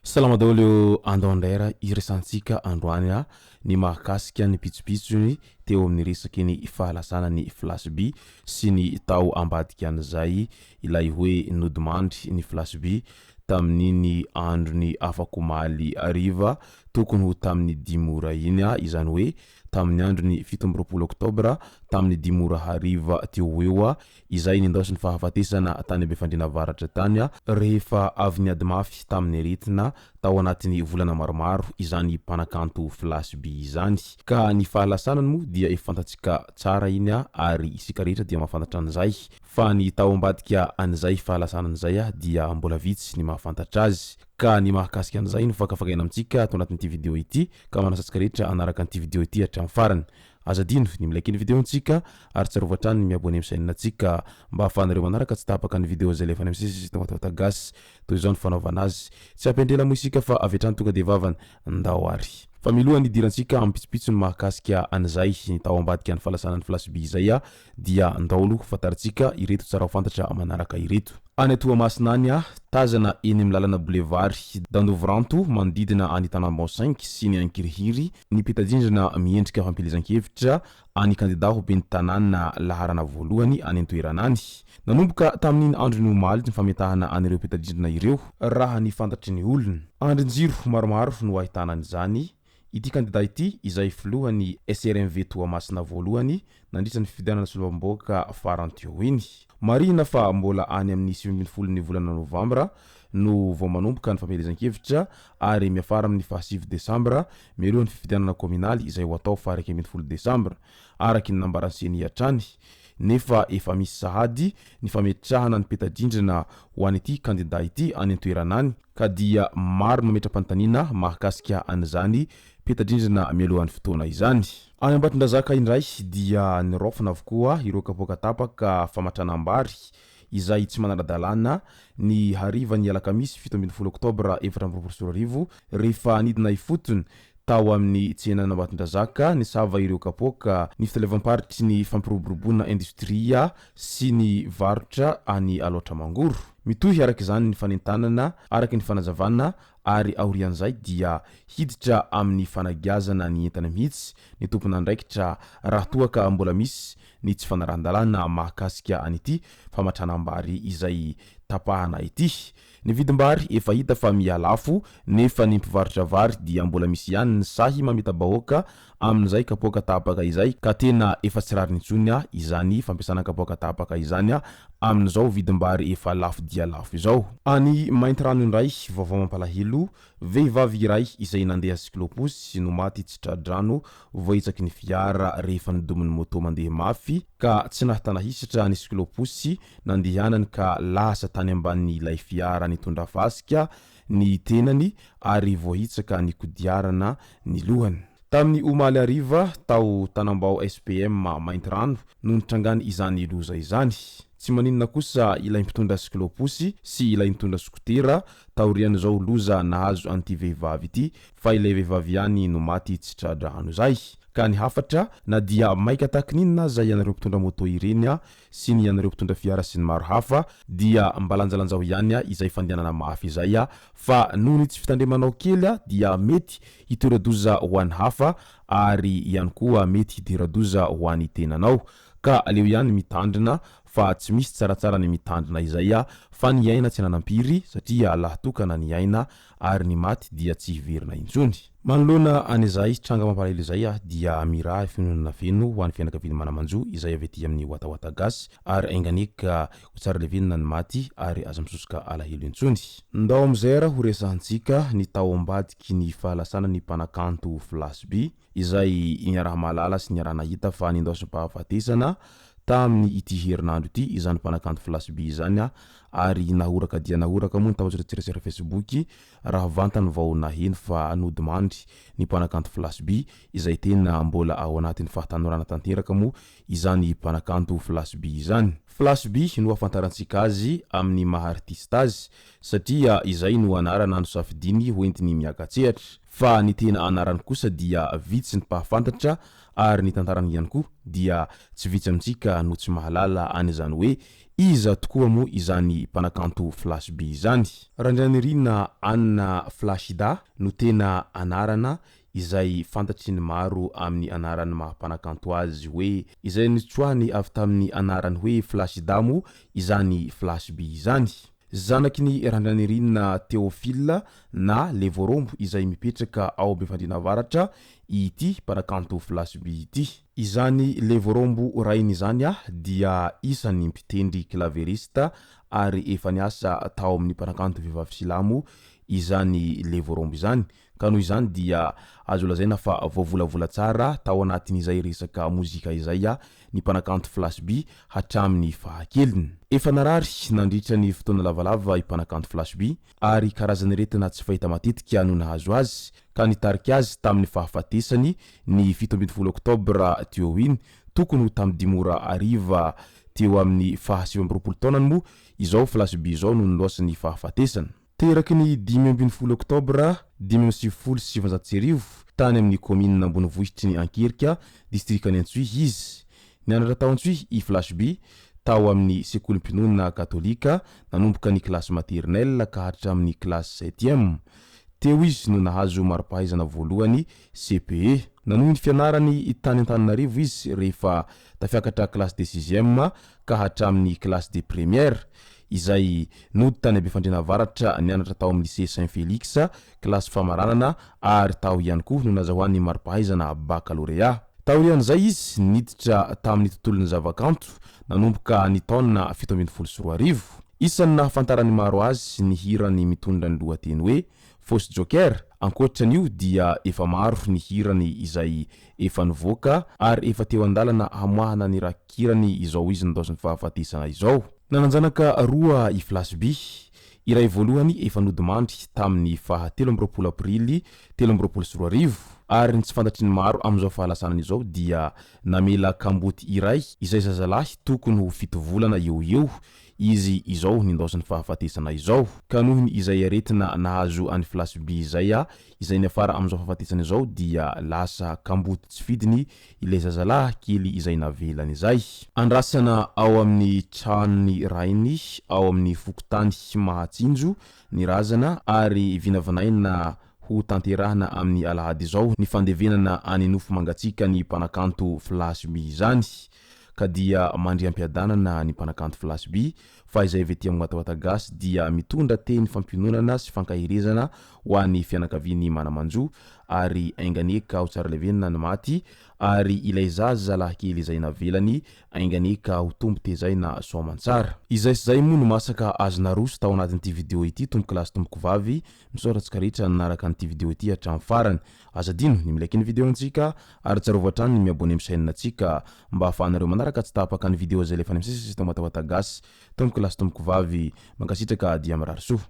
Salama daholo eo andao indray raha hiresahantsika androany a ny mahakasika ny pitsopitsony teo amin'ny resaky ny fahalasana ny flash by sy ny tao ambadika an'izay ilay hoe nodimandry ny flash by tamin'iny andron'ny afak'omaly hariva tokony ho tamin'ny dimy ora iny izany hoe tamin'ny andron'ny 27 oktobra tamin'ny dimy ora hariva teo ho eo izay nindaosin'ny fahafatesana tany Befandriana Avaratra tany rehefa avy niady mafy tamin'ny aretina tao anatin'ny volana maromaro izany mpanakanto Flash By izany. Ka ny fahalasanany moa dia efa fantatsika tsara iny ary isika rehetra dia mahafantatra an'izay fa ny tao ambadika an'izay fahalasanana izay dia mbola vitsy ny mahafantatra azy. Ka ny mahakasika an'izay no fakafakaina amintsika ato anatin'ity video ity ka manasa antsika rehetra hanaraka an'ity video ity hatramin'ny farany. Aza adino ny mi-like ny video-ntsika ary tsarovy hatrany ny mi-abonner amin'ny chaîne-ntsika mba ahafahanareo manaraka tsy tapaka ny video izay alefa any amin'ny sisy Tongatoata Gasy. Toy izao ny fanaovana azy. Tsy ampy-andrela moa isika fa avy hatrany tonga dia vavany. Ndao ary. Fa milohan'ny hidirantsika amin'ny pitsopitsony mahakasika an'izay tao ambadika ny fahalasanan'ny Flash By izay dia ndao aloha fantarintsika ireto tsara ho fantatra manaraka ireto. Any Toamasina any, tazana eny amin'ny lalana Boulevard d'Andovoranto manodidina an'i Tanambao cinq sy ny Ankirihiry ny peta-drindrina miendrika fampielezan-kevitra an'ny kandida ho ben'ny tanàna laharana voalohany any an-toerana any. Nanomboka tamin'iny andron'ny omaly ny fametahana an'ireo peta-drindrina ireo, raha ny fantatry ny olona. Andrin-jiro maromaro no ahitana an'izany. Ity kandida ity izay filohan'ny SRMV Toamasina voalohany nandritra ny fifidianana solombavambahoaka farany teo iny. Marihina fa mbola any amin'ny 19 ny volana novambra no vao manomboka ny fampielezan-kevitra ary miafara amin'ny fahasivy desambra mialoha ny fifidianana kaominaly izay ho atao faha 11 desambra araka ny nambaran'ny Ceni hatrany nefa efa misy sahady ny fametrahana ny peta-drindrina ho an'ity kandida ity any an-toerana any ka dia maro ny mametra-panontaniana mahakasika an'izany peta-drindrina mialohan'ny fotoana izany. Any Ambatondrazaka indray dia niraofina avokoa ireo kapoaka tapaka famatranam-bary izay tsy manara-dalàna ny harivan'ny alakamisy 17 oktobra 2024 rehefa nidina ifotony tao amin'ny tsenan'Ambatondrazaka nisava ireo kapoaka ny fitaleavam-paritry ny fampiroboroboana indostria sy ny varotra any Alaotra Mangoro. Mitohy araka izany ny fanentanana araka ny fanazavana ary aorian'izay dia hiditra amin'ny fanagiazana ny entana mihitsy ny tompon'andraikitra raha toa ka mbola misy ny tsy fanarahan-dalàna mahakasika an'ity famatranam-bary izay tapahana ity. Ny vidim-bary efa hita fa miha lafo nefa ny mpivarotra vary dia mbola misy ihany ny sahy mamita-bahoaka amin'izay kapoaka tapaka izay ka tena efa tsy rariny intsony izany fampiasana kapoaka tapaka izany amin'izao vidim-bary efa lafo dia lafo izao. Any Maintirano indray, vaovao mampalahelo, vehivavy iray izay nandeha cyclo-pousse no maty tsy tra-drano voahitsaky ny fiara rehefa nodomin'ny moto mandeha mafy ka tsy nahatana hisatra ny cyclo-pousse nandehanany ka lasa tany ambanin'ilay fiara nitondra fasika ny tenany ary voahitsaka ny kodiarana ny lohany. Tamin'ny omaly hariva, tao Tanambao SPM Maintirano no nitrangany izany loza izany. Tsy maninona kosa ilay mpitondra cyclo-pousse sy ilay nitondra skotera taorian'izao loza nahazo an'ity vehivavy ity fa ilay vehivavy ihany no maty tsy tra-drano izay. Ka ny hafatra, na dia maika tahaky ny inona aza ianareo mpitondra moto ireny sy ny anareo mpitondra fiara sy ny maro hafa dia mba lanjalanjao ihany izay fandehanana mafy izay fa noho ny tsy fitandremanao kely dia mety hitora-doza ho an'ny hafa ary ihany koa mety hidera-doza ho an'ny tenanao ka aleo ihany mitandrina fa tsy misy tsaratsara ny mitandrina izay fa ny aina tsy ananam-piry satria lahy tokana ny aina ary ny maty dia tsy hiverina intsony. Manoloana an'izay tranga mampalahelo izay dia mirary fiononana feno ho an'ny fianakavian'ny mana-manjo izay avy aty amin'ny Watawata Gasy ary ainganie ka ho tsara levenina ny maty ary aza misosoka alahelo intsony. Ndao amin'izay ara ho resahantsika ny tao ambadiky ny fahalasanan'ny mpanakanto Flash By izay niaraha-mahalala sy niaraha-nahita fa nindaosim-pahafatesana tamin'ny ity herinandro ity izany mpanakanto Flash By izany. ary nahoraka dia nahoraka moa ny tambajotran-tserasera Facebook raha vantany vao naheno fa nodimandry ny mpanakanto Flash By izay tena mbola ao anatin'ny fahatanorana tanteraka moa izany mpanakanto Flash By izany. Flash By no ahafantarantsika azy amin'ny maha artista azy satria izay no anarana nosafidiany hoentiny miaka-tsehatra fa ny tena anarany kosa dia vitsy ny mpahafantatra ary ny tantarany ihany koa dia tsy vitsy amintsika no tsy mahalala an'izany hoe iza tokoa moa izany mpanakanto Flash By izany. Randrianirina Anna Flashida no tena anarana izay fantatry ny maro amin'ny anaran'ny maha mpanakanto azy hoe izay notsoahiny avy tamin'ny anarany hoe Flashida moa izany Flash By izany. Zanaky ny Randrianirina Théophile na Levorombo izay mipetraka ao Befandriana Avaratra ity mpanakanto Flash By ity. Izany Levorombo rainy izany dia isan'ny mpitendry klaverista ary efa niasa tao amin'ny mpanakanto vehivavy silamo izany Levorombo izany Ka noho izany dia azo lazaina fa voavolavola tsara tao anatin'izay resaka mozika izay ny mpanakanto Flash By hatramin'ny fahakeliny. Efa narary nandritra ny fotoana lavalava i mpanakanto Flash By ary karazan'aretina tsy fahita matetika no nahazo azy ka nitarika azy tamin'ny fahafatesany ny 17 oktobra teo iny tokony ho tamin'ny dimy ora hariva teo amin'ny faha 29 taonany moa izao Flash By izao no niloasan'ny fahafatesana. Teraky ny 15 oktobra 1995 tany amin'ny kaominina ambonivohitry ny Ankirika, distrikan'i Antsohihy izy. Nianatra tao Antsohihy i Flash By, tao amin'ny sekolim-pinoana katolika, nanomboka ny kilasy maternelle ka hatramin'ny kilasy septième. Teo izy no nahazo mari-pahaizana voalohany, CPE. Nanohy ny fianarany tany Antananarivo izy rehefa tafiakatra classe de sixième ka hatramin'ny classe de première, izay nody tany Befandriana Avaratra nianatra tao amin'ny lycée Saint Félix, kilasy famaranana ary tao ihany koa no nazahoany mari-pahaizana baccalauréat. Taorian'izay izy niditra tamin'ny tontolon'ny zavakanto nanomboka ny taona 2017. Isan'ny nahafantaran'ny maro azy ny hirany mitondra ny lohateny hoe Fausse Joker. Ankoatra an'io dia efa maro ny hirany izay efa nivoaka ary efa teo an-dalana hamoahana ny rakikirany izao izy nindaosin'ny fahafatesana izao. Nanan-janaka roa i Flash By. Iray voalohany efa nodimandry tamin'ny faha 23 aprily 2023 ary ny tsy fantatry ny maro amin'izao fahalasanany izao dia namela kamboty iray izay zazalahy tokony ho fito volana eo ho eo izy izao nindaosin'ny fahafatesana izao. Ka noho ny izay aretina nahazo an'i Flash By izay izay niafara amin'izao fahafatesana izao dia lasa kamboty tsy fidiny ilay zazalahy kely izay navelany izay. Andrasana ao amin'ny tranon'ny rainy ao amin'ny fokontany Mahatsinjo ny razana ary vinavinaina ho tanterahina amin'ny alahady izao ny fandevenana any nofo mangatsiaka ny mpanakanto Flash By izany. Ka dia mandriam-piadanana ny mpanakanto Flash By fa izay avy aty amin'ny Watawata Gasy dia mitondra teny fampiononana sy fankaherezana ho an'ny fianakavian'ny mana-manjo ary enga anie ka ho tsara levenina ny maty ary ilay zaza lahy kely izay navelany enga anie ka ho tombo tezaina soamantsara. Izay sy izay moa no masaka azo naroso tao anatin'ity video ity tompokolahy sy tompokovavy, misaotra antsika rehetra nanaraka an'ity video ity hatramin'ny farany. Aza adino ny mi-like ny video antsika ary tsarovy hatrany ny mi-abonner amin'ny chaîne antsika mba ahafahanareo manaraka tsy tapaka ny video izay alefa any amin'ny sisy eto Watawata Gasy. Tompoko lahy sy tompoko vavy, mankasitraka dia mirary soa.